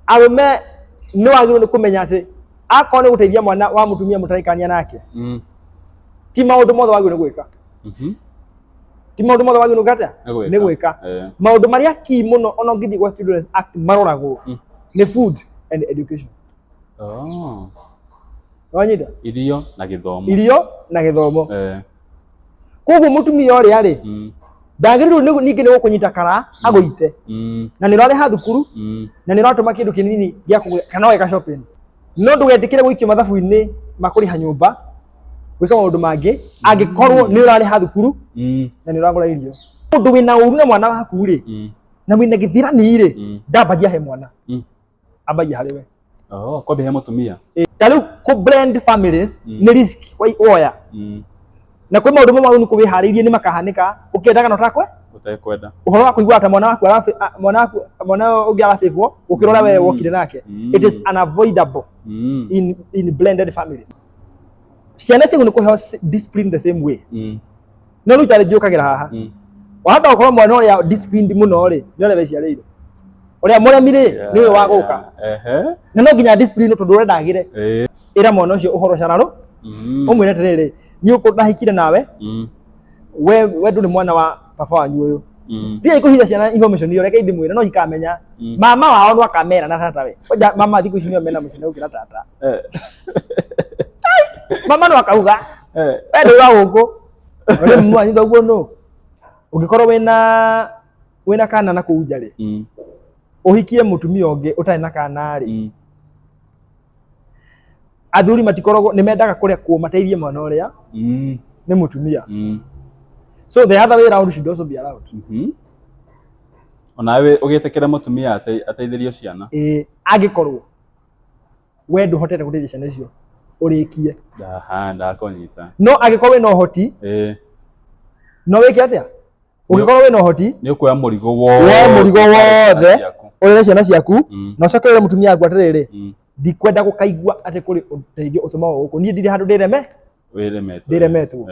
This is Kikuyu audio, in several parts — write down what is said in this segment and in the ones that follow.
Arũme nĩ wagĩrĩirwo nĩ kũmenya atĩ akorwo nĩ gũteithia mwana wa mũtumia mũtarikania nake, ti maũndũ mothe wagĩrĩirwo nĩ gwĩka. Ti maũndũ mothe wagĩrĩirwo nĩ gwĩka atĩa? Nĩ gwĩka. Maũndũ marĩa key mũno ona ũngĩthiĩ gwa Children's Act maroragwo nĩ food and education. Oh. Wanyita? Irio na gĩthomo. Irio na gĩthomo. Koguo mũtumia ũrĩa rĩ, ndagĩrĩirwo ningĩ nĩ gũkũnyita kara agũite, na nĩ ũrarĩha thukuru, na nĩ ũratũma kĩndũ kĩnini gĩa kũgũra kana ũgeka shopping, no ndũgetĩkĩre gũikio mathabu-inĩ ma kũrĩha nyũmba, gwĩka maũndũ mangĩ, angĩkorwo nĩ ũrarĩha thukuru na nĩ ũragũra irio. Mũndũ wĩna ũru na mwana waku rĩ, na wĩna gĩthirani rĩ, ndambagia he mwana, ambagia harĩ we. Oh, kwambia he mũtumia. Ta rĩu kũ blend families nĩ risk woya, na kwĩ maũndũ mamwe nĩ kũwĩharĩirie nĩ makahanĩka ũkĩendaga na ũtakwe Ũtekwenda. Ũhoro wa kũigua ta mwana waku mwana ũngĩ arabĩbwo gũkĩra ũrĩa we wokire nake, it is unavoidable in blended families. Ciana ciaku nĩ kũheo discipline the same way, no rĩu challenge yũkagĩra haha. Wahota gũkorwo mwana ũrĩa disciplined mũno rĩ, nĩ ũrĩa weciarĩire, ũrĩa mũremi rĩ, nĩ ũyũ wa gũka. Na no nginya discipline tondũ ũrenda agĩre. Ĩra mwana ũcio ũhoro cararũ, ũmwĩre atĩrĩrĩ, niĩ ũkũ ndahikire nawe, we ndũrĩ mwana wa baba wanyu ũyũ. Ndirĩ kũhitha ciana information ĩyo, reke ndĩmwĩre, no ikamenya. Mama wao no akamera na tata we. Kwanja mama thikũ ici nĩo mena mũciĩ gũkĩra tata. Mama no akauga we ndũrĩ wa gũkũ, ũrĩ mwanyu thoguo nũ. Ũngĩkorwo wĩna kana na kũu nja rĩ, ũhikie mũtumia ũngĩ ũtarĩ na kana rĩ, athuri matikoragwo, nĩ mendaga kũrĩa kuo mateithie mwana ũrĩa nĩ mũtumia. So the other way round should also be allowed. Onawe ũgĩtĩkĩra mũtumia ateithĩrio ciana. Ĩĩ, angĩkorwo we ndũhotete gũteithia ciana icio ũrĩkie. Aha, ndakũnyita. No angĩkorwo wĩna ũhoti, no wĩke atĩa? Ũngĩkorwo wĩna ũhoti, Nĩ ũkuoya mũrigo wothe. Woe mũrigo wa ciana wothe. ciaku. Ũrere ciana ciaku, na ũcoke ũre mũtumia waku atĩrĩrĩ, ndikwenda gũkaigua atĩ kũrĩ ũteithio ũtũmagwo gũkũ, niĩ ndirĩ handũ ndĩreme. Wĩremetwo. Ndĩremetwo.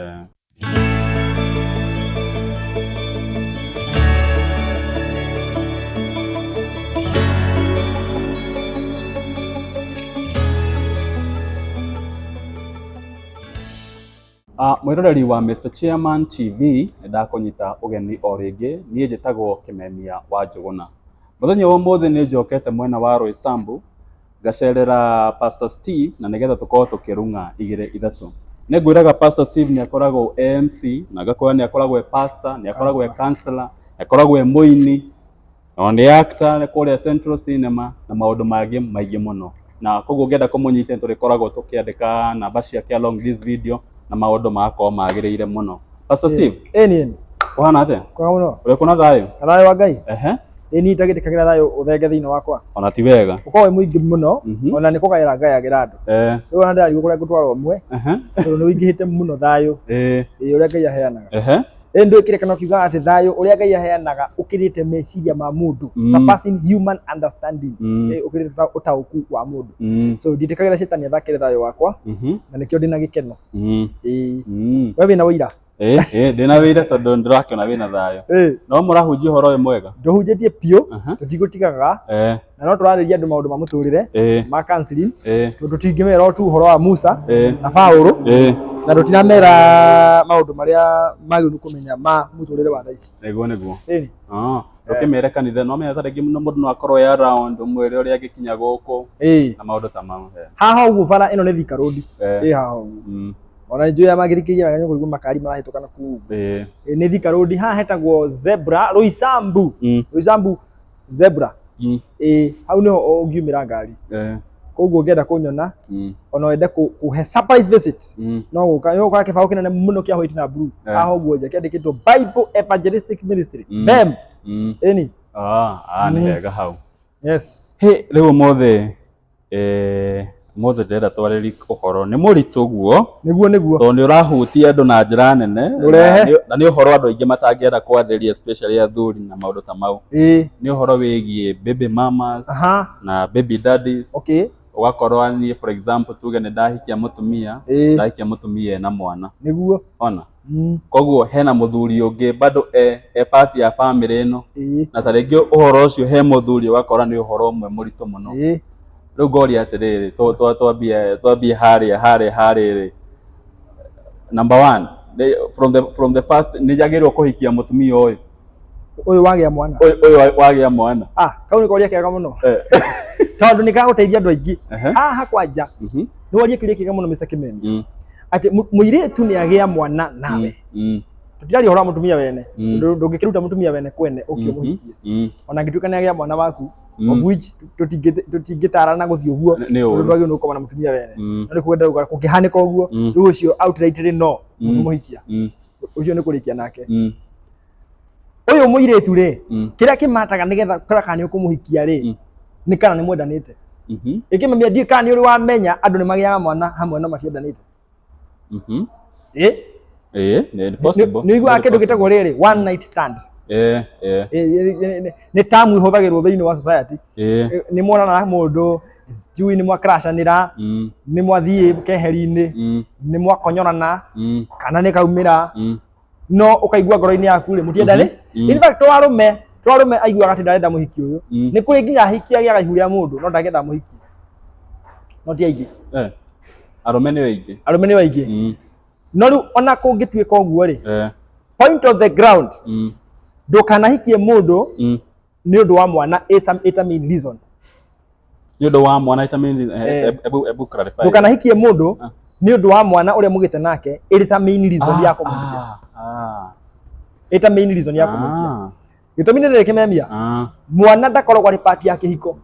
Ah, mwĩroreri wa Mr. Chairman TV, nĩ ndakũnyita ũgeni o rĩngĩ. Niĩ njĩtagwo Kĩmemia wa Njũgũna. Mũthenya wa ũmũthĩ nĩ njokete mwena wa Roysambu ngacerera Pastor Steve na nĩgetha tũkorwo tũkĩrung'a igĩrĩ ithatũ. Nĩ ngwĩraga Pastor Steve nĩ akoragwo e MC na ngakwĩra nĩ akoragwo e pastor, nĩ akoragwo e counselor, nĩ akoragwo e mũini, na nĩ actor kũrĩa Central Cinema na maũndũ mangĩ maingĩ mũno. Na koguo ũngĩenda kũmũnyita nĩ tũrĩkoragwo tũkĩandĩka namba ciake along this video na maũndũ magakorwo magĩrĩire mũno. Pastor Steve, Ĩni ĩni. Ũhana atĩa? Kwega mũno. Ũrĩ kuna thayũ? Thayũ wa Ngai. Ĩ niĩ itagĩtĩkagĩra thayũ ũthenge thĩinĩ wakwa. Ona ti wega. Ũkorwo wĩ mũingĩ mũno, ona nĩ kũgaĩra ngayagĩra andũ. Rĩu ona ndĩrarigwo kũrĩa ngũtwara ũmwe, tondũ nĩ ũingĩhĩte mũno thayũ. Ĩ ũrĩa Ngai aheanaga. Ĩ ndũĩ kĩrĩkanĩro kiugaga atĩ thayũ ũrĩa Ngai aheanaga ũkĩrĩte meciria ma mũndũ, surpassing human understanding. Ĩ ũkĩrĩte ũtaũku wa mũndũ. So ndiĩtĩkagĩra cetani athakĩre thayũ wakwa, na nĩkĩo ndĩna gĩkeno. Ĩ. We wĩna ũira? Ĩ ndĩna wĩira tondũ ndĩrakĩona wĩna thayũ. No mũrahunjia ũhoro ũyũ mwega. Ndũhunjĩtie biũ, tũtigũtigaga, na no tũrarĩria andũ maũndũ ma mũtũrĩre, ma counseling, tondũ tũtingĩmera o tu ũhoro wa Musa na Paũlũ, na tũtiramera maũndũ marĩa magĩrĩirwo nĩ kũmenya ma mũtũrĩre wa thaa ici. Nĩguo nĩguo. Ĩni. Ah, ũkĩmere kanitha no menya ta rĩngĩ mũndũ no akorwo e around ũmwĩre ũrĩa angĩkinya gũkũ na maũndũ ta mau. Haha ũguo bara ĩno nĩ Thika Road. Ĩ haha ũguo. Ona nĩ njũĩ arĩa mangĩthikĩrĩria wega nĩ ũkũigua makari marahĩtũka na kũu. Ĩ, nĩ Thika Road, haha hetagwo Zebra, Roysambu. Roysambu Zebra. Ĩ hau nĩho ũngiumĩra ngari. Koguo ũngĩenda kũnyona, ona wende kũhe surprise visit, no gũka, nĩ ũgũkora kĩbaũ kĩnene mũno kĩa white na blue. Haha ũguo nja kĩandĩkĩtwo Bible Evangelistic Ministry. BEM. Ĩni. Ah, ah, nĩ hega hau. Yes. Hĩ, rĩu ũmũthĩ ũmũthĩ ndĩrenda twarĩrie ũhoro nĩ mũritũ guo. Nĩguo nĩguo. Tondũ nĩ ũrahutia andũ na njĩra nene. Ũrehe. Na nĩ ũhoro andũ aingĩ matangĩenda kwarĩrĩria, especially athuri na maũndũ ta mau. Nĩ ũhoro wĩgiĩ baby mamas na baby daddies. Ũgakorwo niĩ, for example, tuge nĩ ndahikia mũtumia, ndahikia mũtumia ena mwana. Nĩguo. Ona koguo hena mũthuri ũngĩ bado e part ya family ĩno, na ta rĩngĩ ũhoro ũcio he mũthuri ũgakora nĩ ũhoro ũmwe mũritũ mũno. Rĩu ngoria atĩrĩrĩ, twambie harĩa rĩ, number one, from the first, nĩ njagĩrĩirwo kũhikia mũtumia ũyũ? Ũyũ wagĩa mwana? Ũyũ wagĩa mwana. Ah, kau nĩ koria kega mũno, tondũ nĩ gagũteithia andũ aingĩ. Haha kwanja nĩ waria kĩũria kĩega mũno, Mr. Kimeni, atĩ mũirĩtu nĩ agĩa mwana nawe. Tũtiraria ũhoro wa mũtumia wene. Ndũngĩkĩruta mũtumia wene kwene ũkĩ ũmũhikie, ona angĩtuĩka nĩ agĩa mwana waku, of which tũtingĩtarana gũthiĩ ũguo, Nĩ tondũ ũru. ndwagĩrĩirwo nĩ gũkoma na mũtumia wene. No nĩ kwenda uga kũngĩhanĩka ũguo, rĩu ũcio outrightly no ũngĩmũhikia, ũcio nĩ kũrĩkia nake. Ũyũ mũirĩtu rĩ, kĩrĩa kĩmataga nĩgetha kũrora kana nĩ ũkũmũhikia rĩ, nĩ kana nĩ mwendanĩte. Ĩkĩmamia ndiũĩ kana nĩ ũrĩ wamenya andũ nĩ magĩaga mwana hamwe no matiendanĩte. Ĩ. Ĩĩ, nĩ possible. Nĩ ũiguaga kĩndũ gĩtagwo rĩrĩ, one night stand? Ĩĩ. Ĩ, nĩ term ĩhũthagĩrwo thĩinĩ wa society. Nĩ mwonana na mũndũ, sijui nĩ mwakracanĩra, nĩ mwathiĩ keheri-inĩ, nĩ mwakonyorana, kana nĩ kaumĩra, no ũkaigua ngoro-inĩ yaku rĩ, mũtiendane. In fact, to arũme aiguaga atĩ ndarenda mũhiki ũyũ. Nĩ kũrĩ nginya ahiki agĩaga ihu rĩa mũndũ no ndangĩenda mũhiki, no ti aingĩ. Eh. Arũme nĩ aingĩ. Arũme nĩ aingĩ. No rĩu ona kũngĩtuĩka ũguo rĩ, point of the ground, ndũkanahikie mũndũ nĩ ũndũ wa mwana is a main reason. Nĩ ũndũ wa mwana ita main? Eh. Ebu clarify. Ndũkanahikie mũndũ nĩ ũndũ wa mwana ũrĩa mũgĩte nake ĩrĩ ta main reason ya kũmũhikia, ĩrĩ ta main reason ya kũmũhikia. Gĩtũmi nĩ rĩrĩ, Kĩmemia, mwana ndakoragwo arĩ part ya kĩhiko.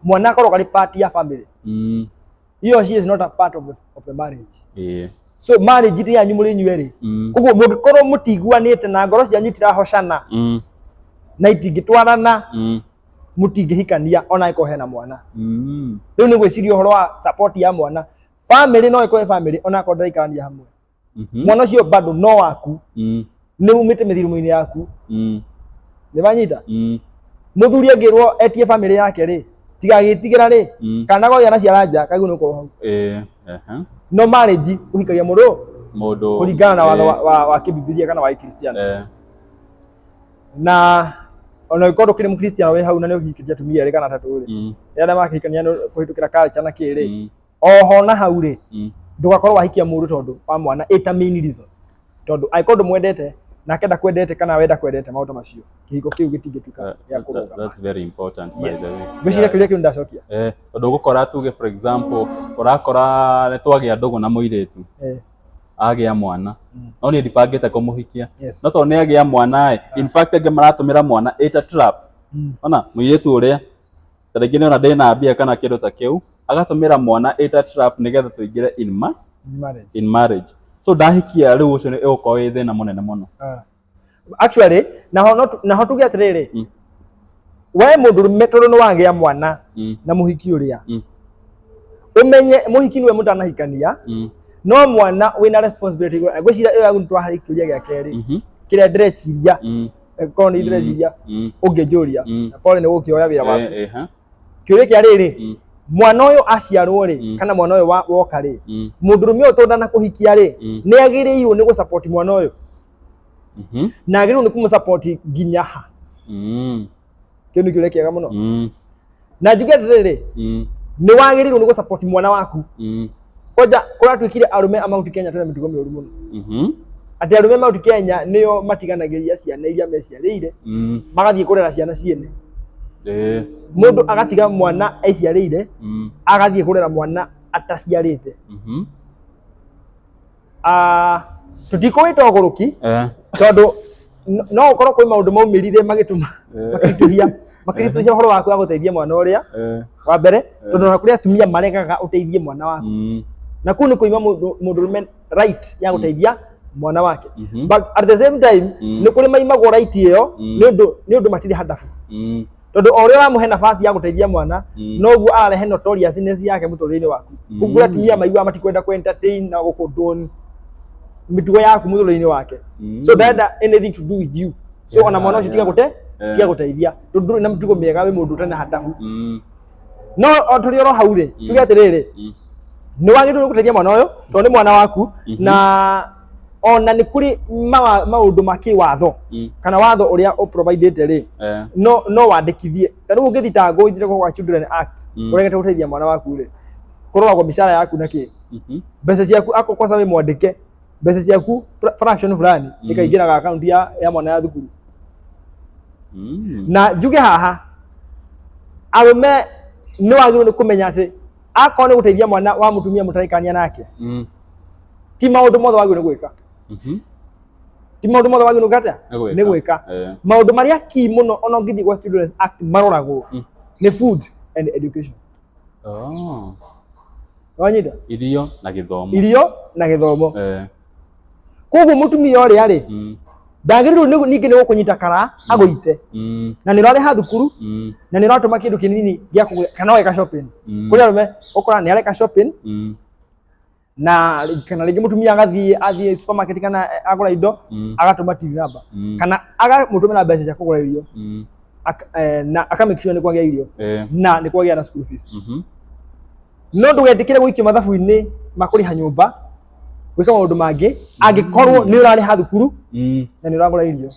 Mwana akoragwo arĩ part ya family. He or she is not a part of the marriage. So marriage nĩ yanyu mũrĩ inyuerĩ. Koguo mũngĩkorwo mũtiguanĩte na ngoro cianyu itirahocana na itingĩtwarana, mũtingĩhikania ona ĩkorwo hena mwana. Rĩu nĩ gwĩciria ũhoro wa support ya mwana. Family no ĩkorwo ĩ family ona akorwo ndĩraikarania hamwe. Mwana ũcio bado no waku, nĩ umĩte mĩthirumo-inĩ yaku. Nĩ wanyita? Mũthuri angĩrwo etie family yake rĩ, tigagĩtigĩra rĩ, kana gothe anaciara nja kaigua nĩ ũkorwo hau. No marriage ũhikagia mũndũ Mũndũ kũringana na watho wa kĩbibilia kana wa gĩkristiano. Na ona ũngĩkorwo ndũkĩrĩ mũkristiano wĩ hau na nĩ ũhikĩtie atumia erĩ kana atatũ rĩ, arĩa makĩhikania nĩ kũhĩtũkĩra culture na kĩ rĩ, oho na hau rĩ, ndũgakorwo wahikia mũndũ tondũ wa mwana ĩta main reason, tondũ angĩkorwo ndũmwendete nake ndakwendete kana we ndakwendete, maũndũ macio, kĩhiko kĩu gĩtingĩtuĩka gĩa kũrũgama. That's very important, by the way. Ngwĩciria kĩũria kĩu nĩndacokia. Eh, tondũ ũgũkora, tuge for example, ũrakora nĩ twagĩa ndũgũ na mũirĩtu, agĩa mwana, no niĩ ndibangĩte kũmũhikia, no tondũ nĩ agĩa mwana ĩ, in fact angĩ maratũmĩra mwana ĩta trap. Ona mũirĩtu ũrĩa ta rĩngĩ nĩ ona ndĩna mbia kana kĩndũ ta kĩu, agatũmĩra mwana ĩta trap nĩgetha tũingĩre In marriage. In marriage. So ndahikia rĩu, ũcio nĩ ũgũkorwo wĩ thĩna mũnene mũno. Ah. Actually, naho no naho tuge atĩrĩrĩ, we mũndũrũme, tondũ nĩ wagĩa mwana na mũhiki ũrĩa, ũmenye mũhiki nĩwe mũtanahikania, no mwana wĩna responsibility. Ngwĩciria ĩyo yaku nĩtwaharĩ kĩũria gĩa kerĩ kĩrĩa ndĩreciria, korwo nĩ ndĩreciria ũngĩnjũria, na pole nĩ gũkĩoya wĩra waku. Eh, eh, ha. Kĩũria kĩa rĩrĩ, mwana ũyũ aciarwo rĩ, kana mwana ũyũ woka rĩ, mũndũrũme ũyũ tondũ ndanakũhikia rĩ, nĩ agĩrĩirwo nĩ gũsupport mwana ũyũ, na agĩrĩirwo nĩ kũmũsupport nginya ha? Kĩu nĩ kĩũria kĩega mũno. Na njuge atĩrĩrĩ, nĩ wagĩrĩirwo nĩ gũsupport mwana waku. Kwanja kũratuĩkire arũme a Mount Kenya twĩna mĩtugo mĩũru mũno, atĩ arũme Mount Kenya nĩo matiganagĩria ciana iria meciarĩire, magathiĩ kũrera ciana ciene. Mũndũ agatiga mwana eciarĩire, agathiĩ kũrera mwana ataciarĩte. Ah, tũtikũwĩta ũgũrũki, tondũ no ũkorwo kwĩ maũndũ maumĩrire magĩtũma makĩritũhia ũhoro waku wa gũteithia mwana ũrĩa wa mbere, tondũ ona kũrĩ atumia maregaga ũteithie mwana waku, na kũu nĩ kũima mũndũrũme right ya gũteithia mwana wake. But at the same time, nĩ kũrĩ maimagwo right ĩyo nĩ ũndũ matirĩ handabu, tondũ o ũrĩa ũramũhe nafasi ya gũteithia mwana, noguo ararehe notoriousness yake mũtũrĩre-inĩ waku. Koguo atumia maiguaga matikwenda kũ entertain na gũkondone mĩtugo yaku mũtũrĩre-inĩ wake, so ndarenda anything to do with you. So ona mwana ũcio tiga gũte tiga gũteithia, tondũ ndũrĩ na mĩtugo mĩega, wĩ mũndũ ũtarĩ na handabu. No o tũrĩ oro hau rĩ, tuge atĩrĩrĩ, nĩ wagĩrĩirwo nĩ gũteithia mwana ũyũ tondũ nĩ mwana waku, na ona nĩ kũrĩ maũndũ ma kĩwatho kana watho ũrĩa ũprovidĩte rĩ, no wandĩkithie. Ta rĩu ũngĩthitangwo ũthire gwa Children Act, ũregete gũteithia mwana waku rĩ, kũroragwo mĩcara yaku na kĩ, mbeca ciaku, akorwo kwanza wĩ mwandĩke, mbeca ciaku fraction fulani ĩkaingĩraga akaunti ya mwana ya thukuru. Na njuge haha, arũme nĩ wagĩrĩirwo nĩ kũmenya atĩ akorwo nĩ gũteithia mwana wa mũtumia mũtarĩkania nake, ti maũndũ mothe wagĩrĩirwo nĩ gwĩka. Ti maũndũ mothe wagĩrĩirwo nĩ gwĩka atĩa? Nĩ gwĩka. Nĩ gwĩka. Maũndũ marĩa key mũno ona ũngĩthiĩ gwa Children's Act maroragwo nĩ food and education. Oh. Wanyita? Irio na gĩthomo. Irio na gĩthomo. Koguo mũtumia ũrĩa rĩ, ndagĩrĩirwo ningĩ nĩ gũkũnyita kara agũite, na nĩ ũrarĩha thukuru, na nĩ ũratũma kĩndũ kĩnini gĩa kũgũra kana ũgeka shopping. Kũrĩ arũme ũkora nĩ areka shopping, na kana rĩngĩ mũtumia agathiĩ athiĩ supermarket kana agũra indo, agatũma till number kana agamũtũmĩra mbeca cia kũgũra irio, na aka make sure nĩ kwagĩa irio na nĩ kwagĩa na school fees. No ndũgetĩkĩre gũikio mathabu-inĩ ma kũrĩha nyũmba, gwĩka maũndũ mangĩ, angĩkorwo nĩ ũrarĩha thukuru na nĩ ũragũra irio.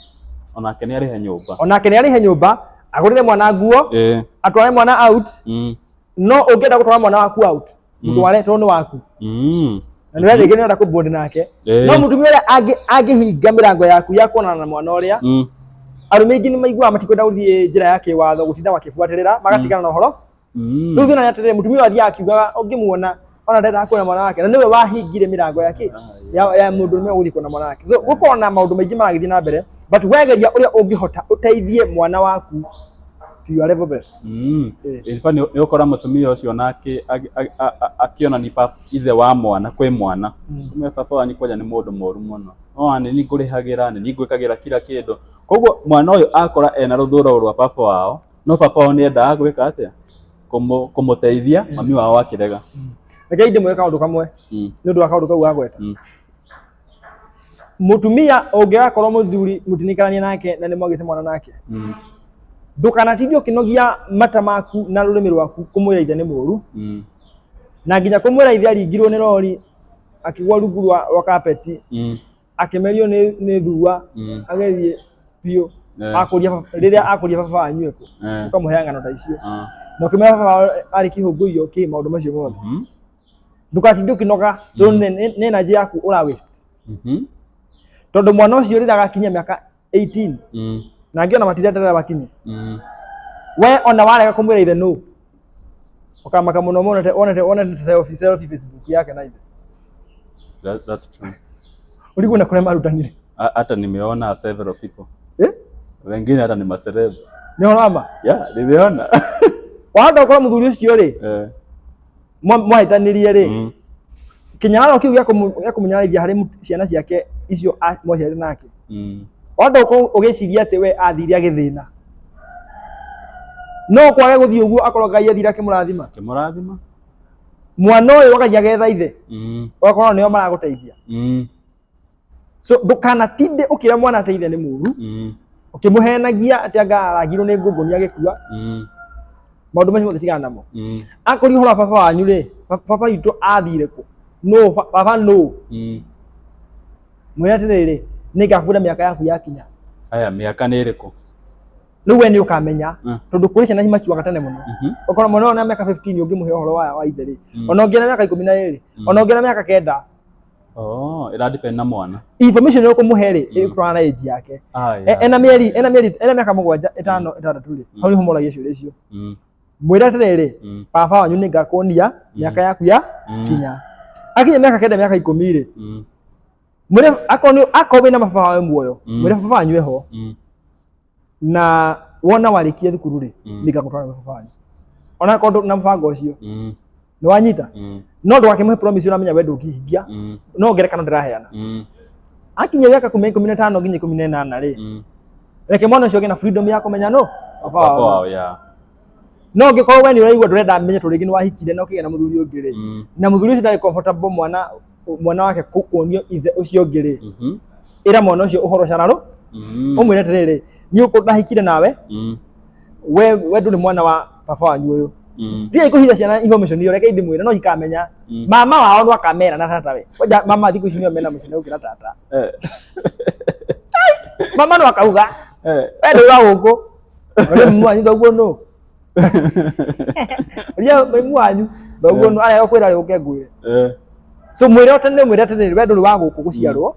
Onake nĩ arĩhe nyũmba. Onake nĩ arĩhe nyũmba, agũrĩre mwana nguo, atware mwana out. No ũngĩenda gũtwara mwana waku out, mũtware tondũ nĩ waku, na nĩ rĩngĩ nĩ ũrenda kũbond nake. No mũtumia ũrĩa angĩhinga mĩrango yaku ya kuonana na mwana ũrĩa, arũme aingĩ nĩ maiguaga matikwenda gũthiĩ njĩra ya kĩwatho gũtinda makĩbuatĩrĩra, magatigana na ũhoro. Rĩu thĩna nĩ atĩrĩrĩ, mũtumia ũyũ athiaga akiugaga ũngĩmuona ona ndendaga kuona mwana wake, na nĩwe wahingire mĩrango ya kĩ ya mũndũrũme gũthiĩ kuona mwana wake. So gũkorwo na maũndũ maingĩ maragĩthiĩ na mbere, but wegeria ũrĩa ũngĩhota ũteithie mwana waku to your level best. In fact, nĩ ũkora mũtumia ũcio nake akĩonania ithe wa mwana kwĩ mwana. Kumbe baba wanyu kwanja nĩ mũndũ mũru mũno. No nĩ niĩ ngũrĩhagĩra, nĩ niĩ ngwĩkagĩra kila kĩndũ. Koguo mwana ũyũ akora ena rũthũro rwa baba wao, no baba wao nĩ endaga gwĩka atĩa? Kũmũteithia, mami wao akĩrega. Rekei ndĩmwĩre kaũndũ kamwe nĩ ũndũ wa kaũndũ kau wagweta. Mũtumia ũngĩgakorwo mũthuri mũtinikarania nake na nĩ mwagĩte mwana nake, ndũkanatinde ũkĩnogia mata maku na rũrĩmĩ rwaku kũmwĩra ithe nĩ mũru, na nginya kũmwĩra ithe aringirwo nĩ rori akĩgwa rungu rwa kapeti, akĩmerio nĩ thua, agĩthiĩ biũ. Akũria rĩrĩa akũria baba wanyu ekũ, ũkamũhe ng'ano ta icio, na ũkĩmwĩra baba wao arĩ kĩhũngũiyo kĩ maũndũ macio mothe. Ndũgatinde ũkĩnoga tondũ nĩ energy yaku ũra waste, tondũ mwana ũcio rĩrĩa agakinyia mĩaka 18, na angĩ ona matireterera makinye, we ona warega kũmwĩra ithe nũ, ũkamaka mũno wonete selfie Facebook yake na ithe. That's true. Ũrigwo na kũrĩa marutanire. Hata nimeona several people. Eh? Wengine hata ni maceleb. Nĩ ũhoro wa ma? Yeah, nimeona. Wahota gũkorwo mũthuri ũcio rĩ, mwahĩtanirie rĩ, kĩnyararo kĩu gĩa kũmũnyararithia harĩ ciana ciake icio mwaciarire nake, wahota gũkorwo ũgĩciria atĩ we athire agĩthĩna, no kwage gũthiĩ ũguo, akorwo Ngai athire akĩmũrathima. Akĩmũrathima. Mwana ũyũ agathiĩ agetha ithe, ũgakorwo nĩo maragũteithia. So ndũkanatinde ũkĩra mwana atĩ ithe nĩ mũru, ũkĩmũhenagia atĩ anga arangirwo nĩ ngũngũni agĩkua. Maũndũ macio mothe tigana namo. Akorwo ũhoro wa baba wanyu rĩ, baba witũ athire kũ, nũ baba nũ, mwĩre atĩrĩrĩ, nĩngakwĩra mĩaka yaku yakinya. Aya, mĩaka nĩ ĩrĩkũ? Rĩu we nĩ ũkamenya, tondũ kũrĩ ciana cimacuaga tene mũno. Ũkorwo mwana ũyũ na mĩaka 15 ũngĩmũhe ũhoro wa ithe rĩ, ona ũngĩona mĩaka 12, ona ũngĩona mĩaka 9. Oh, ĩra depend na mwana. Information ĩrĩa ũkũmũhe rĩ, ĩgũtwarana na age yake. Ena mĩeri, ena mĩaka 7, 5, 6 rĩ, hau nĩho moragia ciũria icio. Mwĩre atĩrĩrĩ, baba wanyu nĩngakuonia mĩaka yaku ya kinya. Akinya mĩaka 9, mĩaka 10 rĩ, mwĩre akorwo wĩna baba wawe muoyo, mwĩre baba wanyu eho, na wona warĩkia thukuru rĩ, nĩngagũtwara gwĩ baba wanyu, ona akorwo na mũbango ũcio. Nĩ wanyita? No ndũgakĩmũhe promise ũramenya we ndũngĩhingia. No ngerekano ndĩraheana. Akinya mĩaka kuma 15 nginya 18 rĩ, reke mwana ũcio agĩe na freedom ya kũmenya no baba Baba wao. wao, yeah. No ũngĩkorwo we nĩ ũraigua ndũrenda amenye tondũ rĩngĩ nĩ wahikire na ũkĩgĩa na mũthuri ũngĩ rĩ, na mũthuri ũcio ndarĩ comfortable mwana wake kuonio ithe ũcio ũngĩ rĩ, ĩra mwana ũcio ũhoro cararũ, ũmwĩre atĩrĩrĩ, niĩ ũkũ ndahikire nawe, we ndũrĩ mwana wa baba wanyu ũyũ. Ndiĩ kũhitha ciana information iyo, reke ndimwĩre, no ikamenya. Mama wao no akamera na tata we. Kwanja mama thikũ ici nĩo mena mũcene gũkĩra tata. Mama no akauga, we ndũĩ wa gũkũ. Ũrĩa mami wanyu thoguo nũ? Ũrĩa mami wanyu thoguo nũ arĩa kwĩra rĩ ũke ngwĩre. So mwĩre tene, mwĩre atĩrĩrĩ, we ndũrĩ wa gũkũ gũciarwo.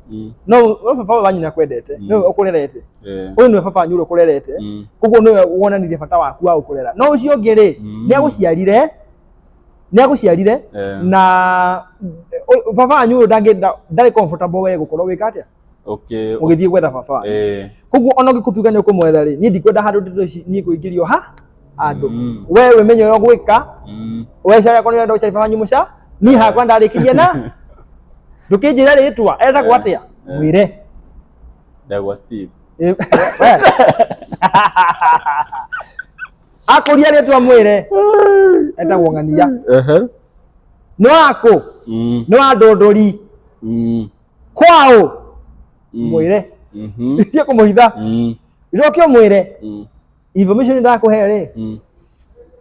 No no baba wanyu nĩakwendete. Nĩwe ũkũrerete. Ũyũ nĩwe baba wanyu ũrĩa ũkũrerete. Koguo nĩwe wonanirie bata waku wa gũkũrera. No ũcio ũngĩ rĩ, nĩagũciarire, nĩagũciarire na baba wanyu ũyũ ndarĩ comfortable we gũkorwo wĩka atĩa? Okay. Ũgĩthiĩ gwetha baba wanyu. Koguo ona ũngĩtuĩka nĩ ũkũmwetha rĩ, niĩ ndikwenda handũ ndeto ici niĩ kũingĩrio ha handũ. We wĩmenye ũrĩa ũgwĩka, we caria korwo nĩ ũrenda gũcaria baba wanyu mũca, niĩ hakwa ndarĩkirie na ndũkĩnjĩra rĩtwa etagwo atĩa, mwĩre. Ndagwa Steve. We. Akũria rĩtwa mwĩre etagwo Ng'ania. Nĩ wakũ? Nĩ wa Ndũndũri. Kwaũ? Mwĩre. Ndiĩ kũmũhitha. Ũcoke ũmwĩre information ndakũhe rĩ,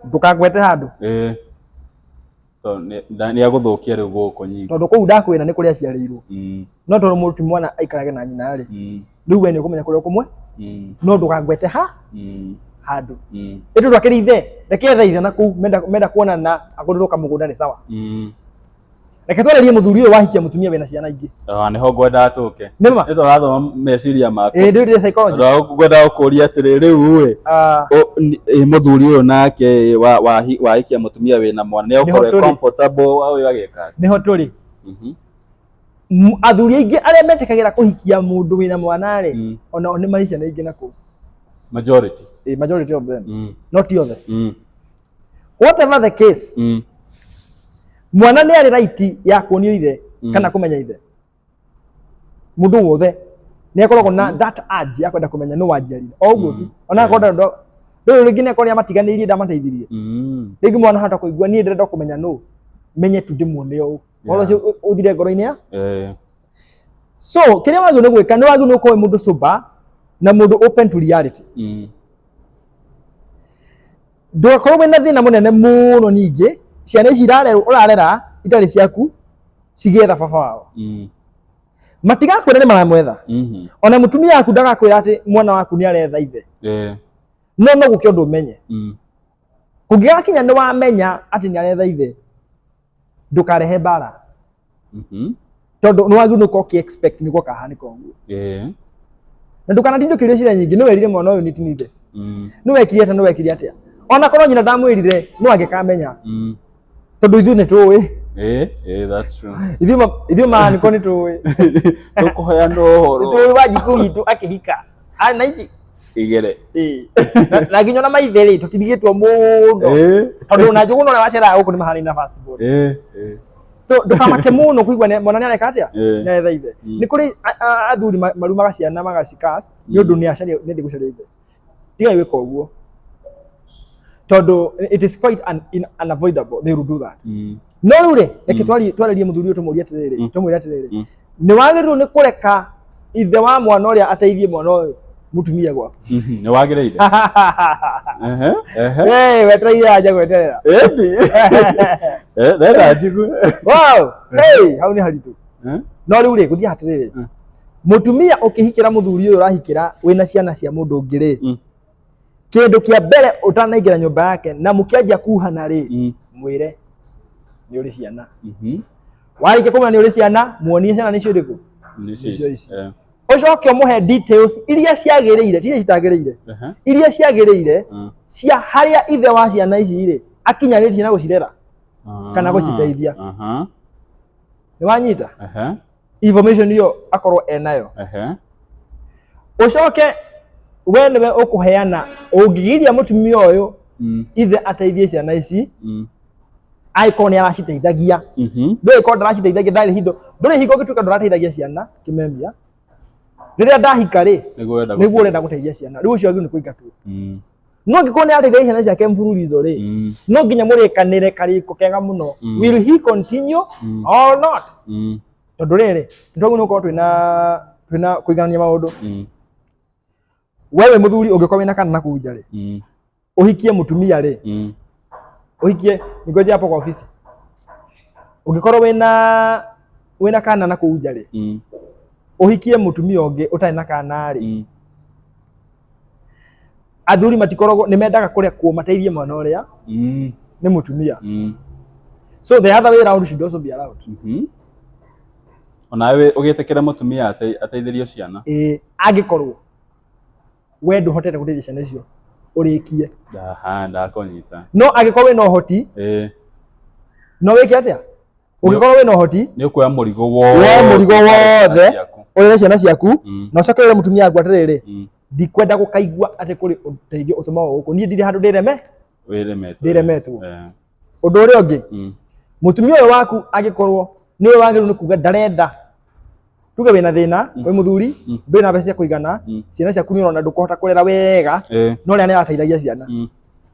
ndũkangwete handũ. Tondũ nĩ agũthũkia rĩu gũkũ nyingĩ. Tondũ kũu ndakwĩra nĩ kũrĩa aciarĩirwo. No tondũ mũndũ ti mwana aikarage na nyina rĩ, rĩu we nĩ ũkũmenya kũrĩa ũkũmwe, no ndũkangwete ha handũ. Ĩndũ ndwakĩrĩ ithe, reke ethe ithe na kũu menda kuonana agũrĩrwo kamũgũnda nĩ sawa. Reke twarĩrie mũthuri ũyũ wahikia mũtumia wĩna ciana ingĩ. Ah, nĩho ngwendaga tũke. Nĩ ma? Nĩ tũrathoma meciria maku. Ĩĩ, ndĩ psychology. Tondũ ngwendaga gũkũria atĩrĩ, rĩu ĩ, mũthuri ũyũ nake wahikia mũtumia wĩna mwana nĩ Nĩho egũkorwo e tũrĩ. comfortable ũyũ agĩka atĩa? Nĩho tũrĩ. Athuri aingĩ arĩa metĩkagĩra kũhikia mũndũ wĩna mwana rĩ, onao nĩ marĩ ciana ingĩ na kũu. Majority. Ĩĩ, majority of them. Not othe. Whatever the case, mwana nĩ arĩ right ya kuonio ithe kana kũmenya ithe. Mũndũ wothe nĩ akoragwo na that urge ya kwenda kũmenya nũ wanjiarire. O ũguo tu. Ona akorwo rĩu rĩngĩ nĩ akorwo nĩ amatiganĩirie, ndamateithirie. Rĩngĩ mwana hata kũigua niĩ ndĩrenda kũmenya nũ, menye tu ndĩmuone ũũ. Ũhoro ũcio ũthire ngoro-inĩ ya. So kĩrĩa wagĩrĩirwo nĩ gwĩka, nĩ wagĩrĩirwo nĩ gũkorwo wĩ mũndũ sober na mũndũ open to reality. Ndũgakorwo wĩna thĩna mũnene mũno ningĩ ciana ici ũrarera itarĩ ciaku cigĩetha baba wao. Matigakwĩra nĩ maramwetha. Ona mũtumia waku ndagakwĩra atĩ mwana waku nĩ aretha ithe. No no gũke ũndũ ũmenye. Kũngĩgakinya nĩ wamenya atĩ nĩ aretha ithe, ndũkarehe mbara. Tondũ nĩ wagĩrĩirwo nĩ gũkorwo ũkĩ-expect nĩguo kahanĩka ũguo. Na ndũkanatinde ũkĩũria ciũria nyingĩ, nĩ werire mwana ũyũ nĩ ti ithe. Nĩ wekire atĩa, nĩ wekire atĩa. Ona korwo nyina ndamwĩrire, no angĩkamenya. Tondũ ithuĩ nĩ tũĩ. That's true. Ithuĩ maanĩko nĩ tũĩ. Tũkũheana ũhoro. Nĩ tũĩ Wanjikũ witũ akĩhika. Arĩ na ici. Igere. Ĩĩ. Na nginya ona maithe rĩ, tũtirigĩtwo mũno. Tondũ ona Njũgũna ũrĩa waceraga gũkũ nĩ mahanaine na first born. So ndũkamake mũno kũigua mwana nĩ areka atĩa? Nĩ aretha ithe. Nĩ kũrĩ athuri marumaga ciana magacikas nĩ ũndũ nĩ acaria, nĩ athiĩ gũcaria ithe. Tigai gwĩka ũguo. Tondũ it is quite unavoidable they will do that. No rĩu rĩ, reke twarĩrie mũthuri ũyũ tũmũrie atĩrĩrĩ, tũmwĩre atĩrĩrĩ, nĩ wagĩrĩirwo nĩ kũreka ithe wa mwana ũrĩa ateithie mwana ũyũ mũtumia gwaku. Nĩ wagĩrĩire. Ehe, ehe. Hey, wetereire anja gweterera. Ĩni. Ndenda njigue. Wow, hey, hau nĩ haritũ. No rĩu rĩ, gũthiĩ atĩrĩrĩ, mũtumia ũkĩhikĩra mũthuri ũyũ ũrahikĩra wĩna ciana cia mũndũ ũngĩ rĩ, kĩndũ kĩa mbere ũtanaingĩra nyũmba yake na mũkĩanjia kuhana rĩ, mwĩre nĩ ũrĩ ciana. Warĩkia kũmwĩra nĩ ũrĩ ciana, muonie ciana nĩcio irĩkũ? Nĩcio ici. Ũcoke ũmũhe details iria ciagĩrĩire, ti iria citagĩrĩire, iria ciagĩrĩire cia harĩa ithe wa ciana ici rĩ akinyanĩtie na gũcirera kana gũciteithia. Nĩ wanyita? Information ĩyo akorwo enayo. Ũcoke we nĩwe ũkũheana, ũngĩgiria mũtumia ũyũ ithe ateithie ciana ici, angĩkorwo nĩ araciteithagia. Ndũĩ korwo ndaraciteithagia, ndarĩ hingo, ndũrĩ hingo ũngĩtuĩka ndũrateithagia ciana kĩmemia. Rĩrĩa ndahika rĩ, nĩguo ũrenda gũteithia ciana. Rĩu ũcio agĩrĩirwo nĩ kũingatwo. No angĩkorwo nĩ arateithagia ciana ciake mfululizo rĩ, no nginya mũrĩkanĩre karĩko kega mũno. Will he continue or not? Tondũ rĩrĩ, nĩ twagĩrĩirwo nĩ gũkorwo twĩna kũiganania maũndũ. We wĩ mũthuri ũngĩkorwo wĩna kana na kũu nja rĩ, ũhikie mũtumia rĩ, Ũhikie, ningoje hapo kwa ofisi. Ũngĩkorwo wĩna kana na kũu nja rĩ, ũhikie mũtumia ũngĩ ũtarĩ na kana rĩ, athuri matikoragwo, nĩ mendaga kũrekwo mateithie mwana ũrĩa nĩ mũtumia. So the other way round should also be allowed. Onawe ũgĩtĩkĩra mũtumia ateithĩrio ciana. Ĩĩ, angĩkorwo we ndũhotete gũteithia ciana icio ũrĩkie. Aha, ndakũnyita. No angĩkorwo wĩna ũhoti, no wĩke atĩa? Ũngĩkorwo wĩna ũhoti, Nĩ ũkuoya mũrigo wothe. Woe mũrigo wothe. Ciaku. Ũrere ciana ciaku, na ũcoke wĩre mũtumia waku atĩrĩrĩ, ndikwenda gũkaigua atĩ kũrĩ ũteithio ũtũmagwo gũkũ, niĩ ndirĩ handũ ndĩreme. Wĩremetwo. Ndĩremetwo. Ũndũ ũrĩa ũngĩ, mũtumia ũyũ waku angĩkorwo nĩwe wagĩrĩirwo nĩ kuga ndarenda, tuge wĩna thĩna, wĩ mũthuri, ndũrĩ na mbeca cia kũigana, ciana ciaku nĩ ũrona ndũkũhota kũrera wega, no ũrĩa nĩ arateithagia ciana.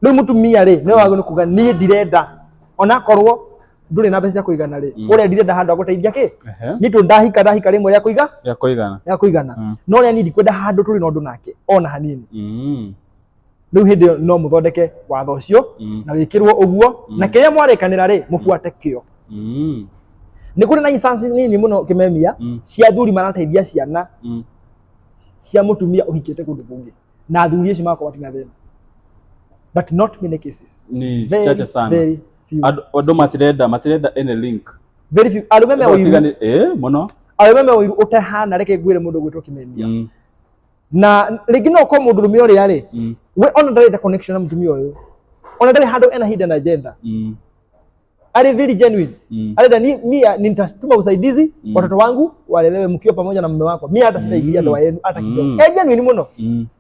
Rĩu mũtumia rĩ, nĩwe wagĩrĩirwo nĩ kuga niĩ ndirenda, onakorwo ndũrĩ na mbeca cia kũigana rĩ, ũrĩa ndirenda handũ ha gũteithia kĩ, niĩ tondũ ndahika, ndahika rĩmwe rĩa kũiga, Rĩa kũigana. Rĩa kũigana. No ũrĩa niĩ ndikwenda handũ tũrĩ na ũndũ nake ona hanini. Rĩu hĩndĩ ĩyo no mũthondeke watho ũcio, na wĩkĩrwo ũguo, na kĩrĩa mwarĩkanĩra rĩ, mũbuate kĩo. Nĩ kũrĩ na instances nini mũno, kĩmemia, cia athuri marateithia ciana cia mũtumia ũhikĩte kũndũ kũngĩ, na athuri acio magakorwo matirĩ na thĩna, but not many cases. Ni Very, chache sana. very few. Andũ matirenda any link. Very few. Arũme me ũiru. Mũno. Arũme me ũiru ũtahana. Reke ngwĩre, mũndũ gwĩtwo kĩmemia, na rĩngĩ no ũkorwo mũndũrũme ũrĩa rĩ, we ona ndarenda connection na mũtumia ũyũ, ona ndarĩ handũ ena hidden agenda, ari very genuine, arenda ni mia nitatuma usaidizi, watoto wangu walelewe mkiwa pamoja na mume wako, mimi hata sitaingilia ndoa yenu hata kidogo. E genuine mũno,